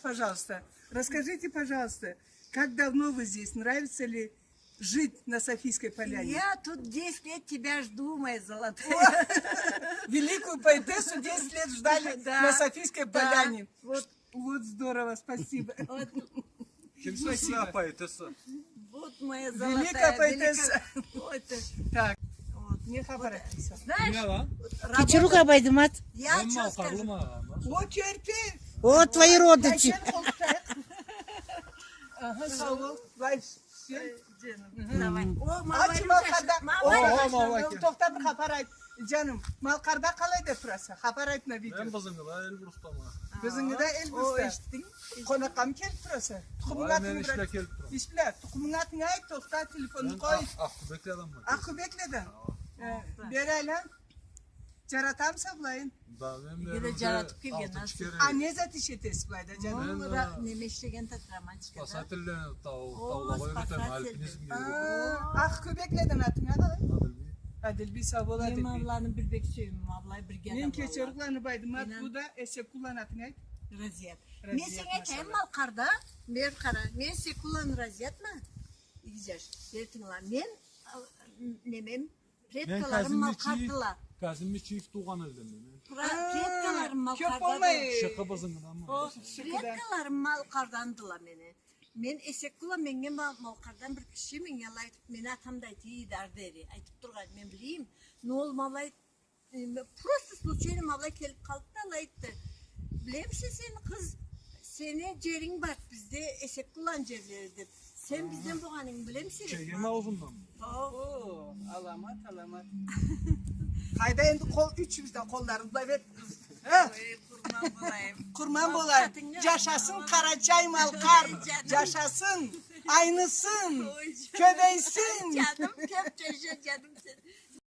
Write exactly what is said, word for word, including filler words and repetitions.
Пожалуйста, расскажите, пожалуйста, как давно вы здесь? Нравится ли жить на Софийской Поляне? Я тут десять лет тебя жду, моя золотая. Великую поэтессу десять лет ждали на Софийской Поляне. Да, да. Вот. Вот здорово, спасибо. Вот. Кимсиз сиз, поэтесса? Вот моя золотая, великая поэтесса. Так. Вот. Не хапар айтса. Знаешь, кечирыу, Байдымат. Я чё скажу? О, терпи. О, твои родичи. Ага, сау бол. Лайф. Всё. Э, джаным, давай. О, Малкъарда. О, Малкъарда. Тохта, бир хапар айт. Джаным, Малкъарда къалай да тураса? Хапар айт на видео. Мен Бызынгыда, Эльбрустама. Бызынгыда, Эльбруста. О, эшитдинг? Къонакъгъамы келиб тураса? Тукъумунг, атынгы бир... Иш бла келиб турама. Иш бла. Тукъумунг, атынгы айт, тохта, телефонунг къой. Мен Акъ-, Акъ-Кёбекледен. Акъ-Кёбекледен. Э, бери айлан. Джаратамыса былайын? Да, мен бери уже алтынчы кере. А не зат иш этесе былайда, джаным? Мен, э, неме ишлегенди, романтикада. Спасательлени тау-, таулагъа юретеме, альпинизмге юретеме. А, Акъ-Кёбекледен. Атынг къалай? Адилбий. Адилбий, сау бол, Адилбий. Мен Алланы бир бек сюеме, Аллай бирге адамла. Мен кече уругъланы, Байдымат, бу да Эсеккуланы, атынг айт? Разият. Мен сеннге айтайым, Малкъарда, бери къара, мен Эсеккуланы Разиятма. Иги джаш, бери тынгыла. Мен, а, немем, предкаларым Малкъардыла. Казим Мичиев туугъан элденме мен. Пра-, предкаларым Малкъардадыла. Кёб болмай. Шыкъы Бызынгыданма. О, предкаларым Малкъардандыла мени. Мен Эсеккула, меннге Ма-, Малкъардан бир киши меннге алай айтыб, мени атам да айтыб эди, ары дери айтыб тургъан, мен билейим. Но ол ма алай Энди просто случайно ма былай келиб къалды да, алай айтды. Билемисе сен, къыз, сени джеринг бар, бизде Эсеккуланы джерлери деб. Сен бизден болгъанынгы билемисе? Чегем аузундан. О, аламат, аламат. Къайда энди къол, ючюбюз да къолларыбыз былай бет. Ой, къурман болайым. Къурман болайым. Джашасын Къарачай-Малкъар. Джашасын. Айнысын. Кёбейсин. Джаным, кёб джаша, джаным.